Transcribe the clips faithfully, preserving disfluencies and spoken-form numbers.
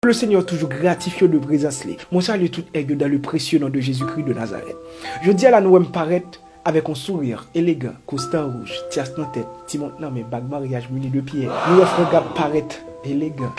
Le Seigneur toujou gratifye w de prezans li. Mwen salye tout èg yo dans le précieux nom de Jésus-Christ de Nazareth. Jodi a la nou wè m parèt avèk yon sourire elegan, kostan wouj, tyas nan tèt, ti mont nan men, bag maryaj mini de pyè. Nou wè frè Gab parèt elegan.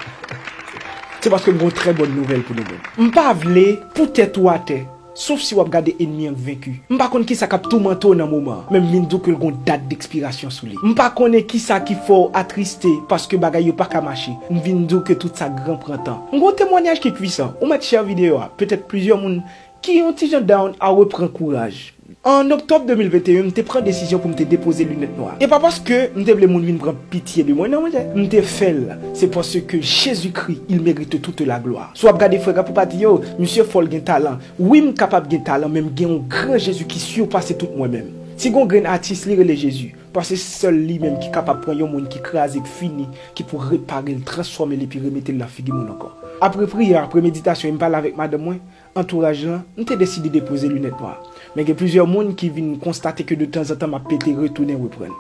Se paske m gen yon trè bòn nouvèl pou nou menm. M pa vle pou tèt ou atè. Sof si w ap gade ènmi an k venki. M pa konn kisa k ap toumante w nan moman an, men m vin di w ke l gon dat dekspirasyon sou li. M pa konnen kisa ki fè w atriste paske bagay yo pa ka mache. M vin di w ke tout sa gran pran tan. M gon temwanyaj ki pwisan. Ou mèt share videyo a. Petèt plizyè moun ki yon ti jan down a repran kouraj. An oktòb de mil venteyen, m te pran desizyon pou m te depoze linèt nwa. E pa paske m te vle moun vin pran pitye de mwen, non, monchè. M te fè l. Se paske Jezikri, il mérite toute la gloire. Si w ap gade frè Gab, ou pa di, yo, misye fò, l gen talan. Wi, m kapab gen talan, men m gen yon gran Jezi ki sipase tout mwen menm. Si gon grenn atis, li rele Jezi. Paske se sèl li menm ki kapab pran yon moun ki kraze, k fini, ki pou repare l, transfòme l epi remete l nan figi moun ankò. Apre priyè, apre meditasyon, e m pale avèk madanm mwen, antouraj lan, m te deside depoze linèt nwa. Men gen plizyè moun ki vin konstate ke de tanzantan m ap pete, retounen, reprann.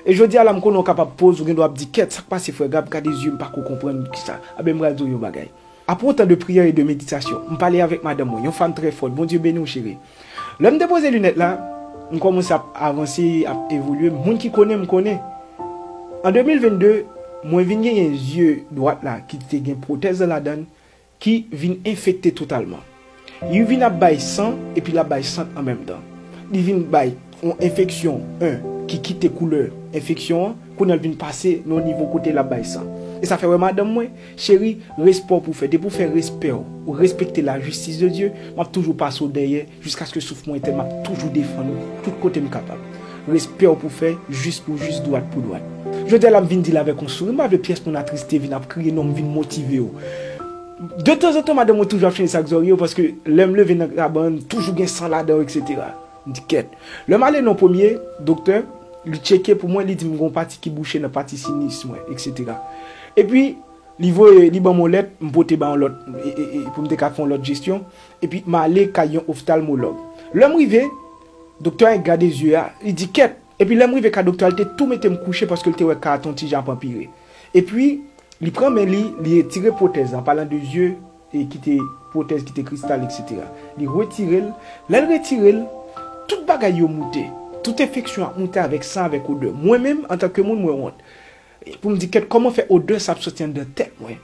E jodi a la, m konnen w kapab poze, ou gen dwa ap di, kèt, sa k pase frè Gab, gade zye m, m pako konprann kisa. Anben, m pral di w yon bagay. Apre yon tan de priyè e de meditasyon, m pale avèk madanm mwen, yon fanm trè fòt, Bondye beni w, cheri. Lè m depoze linèt la, m kòmanse ap avanse, ap evolye, moun ki konnen m, konnen. An de mil vennde, mwen vin genyen zye dwat la, ki te gen pwotèz ladan l, ki vin enfekte totalman. Li vin ap bay san, epi l ap bay sant an menm tan. Li vin bay yon enfeksyon, en, ki kite koulè enfeksyon an, kounye a l vin pase nan yon nivo kote l ap bay san. E sa fè, wè, madanm mwen, cheri, respè w pou fè. Depi w fè respè w, ou respekte la justice de Dieu, m ap toujou pase w dèyè, jiskaske souf mwen etèn, m ap toujou defann ou tout kote m kapab. Respè w pou fè, jis pou jis, dwat pou dwat. Jodi a la, m vin di l avèk yon souri, m pa vle pyès moun atriste, vin ap kriye, non, m vin motive w. De tanzantan, madanm mwen toujou ap chanje sak zòrye yo, paske lè m leve nan kabann, toujou gen san ladan yo, etsetera. M di, kèt. Lè m ale nan premye doktè, li tcheke pou mwen, li di m gon pati ki bouche nan pati sinis mwen, etsetera. Epi, li voye, li ban m yon lèt, m pote ba yon lòt, e, e, e, pou m te ka fè yon lòt jesyon. Epi, m ale kay yon oftalmològ. Lè m rive, doktè a gade zye a, li di, kèt. Epi, lè m rive kay doktè a, li te tou mete m kouche paske l te wè ka a te yon ti jan ap anpire. Epi, li pran men li, li retire pwotèz la, an palan de zye, e ki te pwotèz ki te kristal, etsetera. Li retire l. Lè l retire l, tout bagay yo moute. Tout enfeksyon ap moute avèk san, avèk odè. Mwen menm, antanke moun, mwen wont. Pou m di, kèt, kòman fè odè sa ap soti anndan tèt mwen?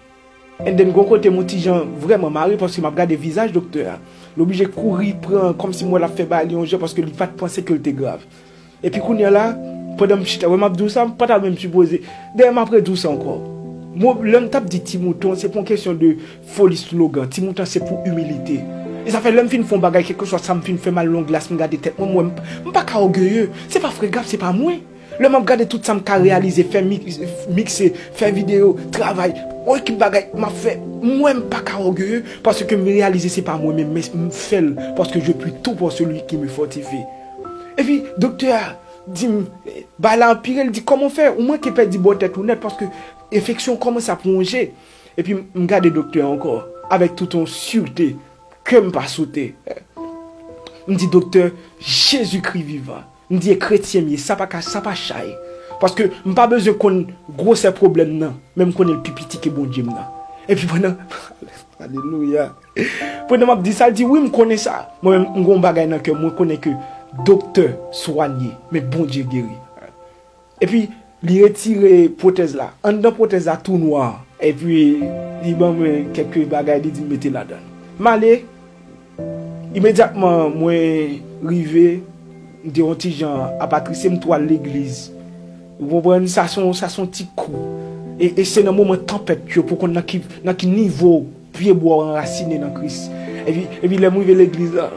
And then, gon kote m yon ti jan vrèman mare, paske m ap gade vizaj doktè a. L oblije kouri pran, kòmsi m wè l ap fè bagay li yon jan, paske li pa t panse ke l te grav. Epi kounye a la, pandan m chita, wè m ap di w sa, m pa ta menm sipoze. Dayè, m ap redi w sa ankò. Mwen, lè m t ap di ti mouton, se pa yon kesyon de foli slogan. Ti mouton se pou imilite. E sa fè lè m fin fè yon bagay, kèlkeswa sa m fin fè mal, long las, m gade tèt mwen, m wè m, m pa ka ògeye. Se pa frè Gab, se pa mwen. Lè m ap gade tout sa m ka reyalize, fè mik-, mikse, fè videyo, travay, yon ekip bagay m ap fè, m wè m pa ka ògeye, paske m reyalize se pa mwen menm, men m fè l, paske je puis tout par celui qui me fortifie. Epi, doktè a di m, bagay la anpire, l di, kòman w fè? Ou manke pèdi bò tèt ou nèt, paske enfeksyon kòmanse ap wonje. Epi, m gade doktè a ankò, avèk tout yon sirte, kè m pa sote. M di, doktè, Jezikri vivan. M di, e kretyen m ye, sa pa ka, sa pa chay. Paske m pa bezwen konn gwosè pwoblèm nan, men m konnen l pi piti ke Bondye m nan. Epi pandan, alelouya. Pandan m ap di sa, l di, wi, m konnen sa. Mwen menm, m gon bagay nan kè m, mwen konnen ke doktè swanye, men Bondye geri. Epi, li retire pwotèz la. Anndan pwotèz la tou nwa. Epi, li ban mwen kèk bagay, li di m mete ladan l. M ale, imedyatman mwen rive, m te yon ti jan apatrise, m tou al legliz. Ou konprann? Sa se yon, sa se yon ti kou. E, e se nan moman tanpèt yo pou konn nan ki, nan ki nivo pye bwa w anrasine nan Kris. Epi, epi lè m rive legliz la,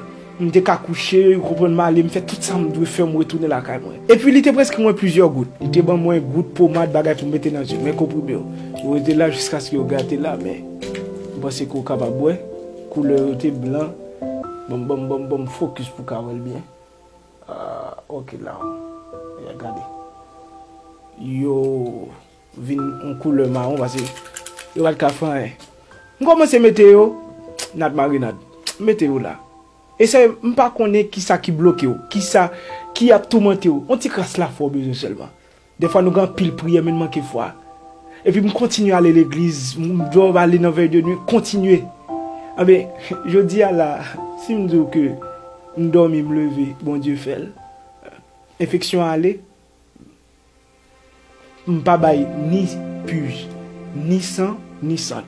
m te ka kouche, ou konprann, m ale, m fè tout sa m dwe fè, m retounen lakay mwen. Epi li te preskri mwen plizyè gout. Li te ban mwen gout, pomad, bagay pou m mete nan zye m, men konprime yo. Yo rete la jiskaske yo gate la, men m panse ke w kapab wè. Koulè yo te blan. Ban m, ban m, ban m, ban m fokis pou w ka wè l byen. Ah, ok, la. Ya, gade. Yo vin yon koulè mawon, paske yo pa t ka fè anyen. M kòmanse mete yo, nad marinad. M mete yo la. E sa, m pa konnen kisa ki bloke w, kisa ki ap toumante w. Yon ti kras lafwa w bezwen sèlman. Dèfwa nou gen anpil priyè, men n manke fwa. Epi m kontinye ale legliz, m dwe ale nan vèy de nwi, kontinye. Anben, jodi a la, si m di w ke m dòmi, m leve, Bondye fè l. Enfeksyon an ale, m pa bay ni pi, ni san, ni sant.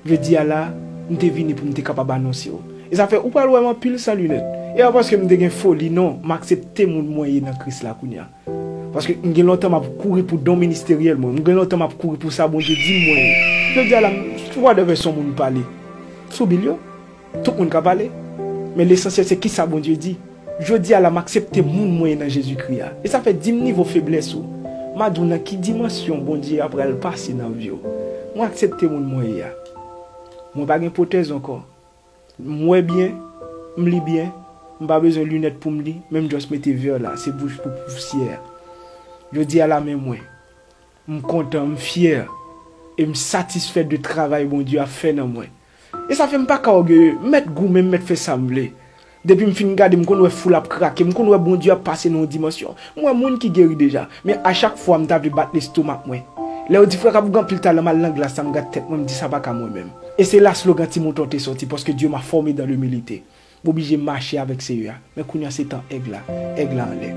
Jodi a la, m te vini pou m te kapab anonse w. E sa fè ou pral wè m anpil san linèt. E pa paske m te gen foli, non, m aksepte moun mwen ye nan Kris la kounye a. Paske m gen lontan m ap kouri pou don ministeryèl mwen. M gen lontan m ap kouri pou sa Bondye di m mwen ye. Jodi a la, m, whatever son moun pale. Sou bil yo, tout moun ka pale. Men lesansyèl se kisa Bondye di. Jodi a la, m aksepte moun mwen ye nan Jezikri a. E sa fè di m nivo feblès ou. M a di w nan ki dimansyon Bondye a pral pase nan vi w. Mwen aksepte moun mwen ye a. Mwen pa gen pwotèz ankò. M wè byen, m li byen, m pa bezwen linèt pou m li, men m just mete vè la, se bouch pou pousyè. Jodi a la men mwen. M kontan, m fyè, e m satisfè de travay Bondye ap fè nan mwen. E sa fè m pa ka ògeye, m mèt goumen, m mèt fè sa m vle. Depi m fin gade, m konn wè foul ap krake, m konn wè Bondye ap pase nan yon dimansyon. M wè moun ki geri deja, men a chak fwa m ta vle bat lestomak mwen. Lè yo di frè Kap gen anpil talan, m al nan glas la, m gad tèt mwen, m di sa pa ka mwen menm. E se la slogan Ti Mouton te sòti, parce que Dieu m'a formé dans l'humilité. M oblije mache avèk Seyè a. Men kounye a se tan èg la. Èg la anlè.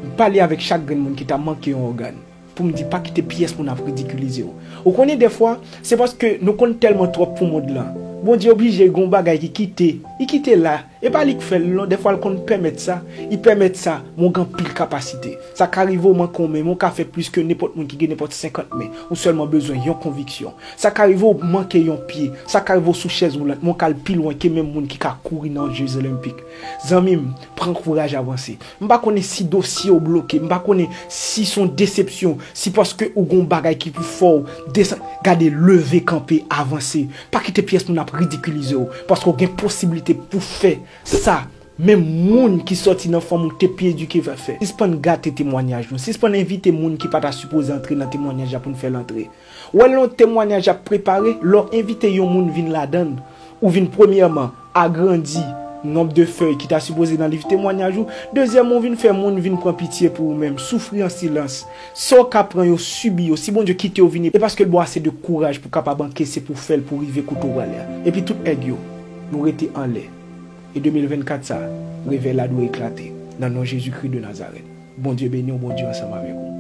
M pale avèk chak grenn moun ki ta manke yon ògàn. Pou m di pa kite pyès moun ap ridikilize w. Ou konnen dèfwa, se paske nou konn tèlman twòp pou mond lan. Bondye oblije gen yon bagay ki kite. Li kite la. E pa li k fè l non, dèfwa l konn pèmèt sa. Li pèmèt sa, men w gen anpil kapasite. Sa ka rive w manke yon men, men w ka fè plis ke nenpòt moun ki gen nenpòt senkant men. Ou sèlman bezwen yon konviksyon. Sa ka rive w manke yon pye, sa ka rive w sou chèz woulant, men w ka al pi lwen ke menm moun ki ka kouri nan Jeux Olympiques. Zanmi m, pran kouraj avanse. M pa konnen si dosye w bloke, m pa konnen si s on desepsyon, si paske ou gon bagay ki pou fè w desann, gade, leve kanpe, avanse. Pa kite pyès moun ap ridikilize w, paske w gen posiblite pou fè sa menm moun ki sòti nan fanmi w te pi edike va fè. Sispann gate temwanyaj nou, sispann envite moun ki pa ta sipoze antre nan temwanyaj la pou n fè l antre. Ou wè lè yon temwanyaj ap prepare, lè w envite yon moun vin ladan l, ou vin premyèman agrandi nonb de fèy ki ta sipoze nan liv temwanyaj ou, dezyèmman ou vin fè moun vin pran pitye pou ou menm, soufri an silans. Sa w ka pran yo, sibi yo, si Bondye kite yo vini, e paske l ba w ase de kouraj pou w kapab ankese pou w fè l pou w rive kote w prale a. Epi tout èg yo, nou rete anlè. E de mil vennkat sa, revèy la dwe eklate nan non Jezikri de Nazarèt. Bondye beni w, Bondye ansanm avèk ou.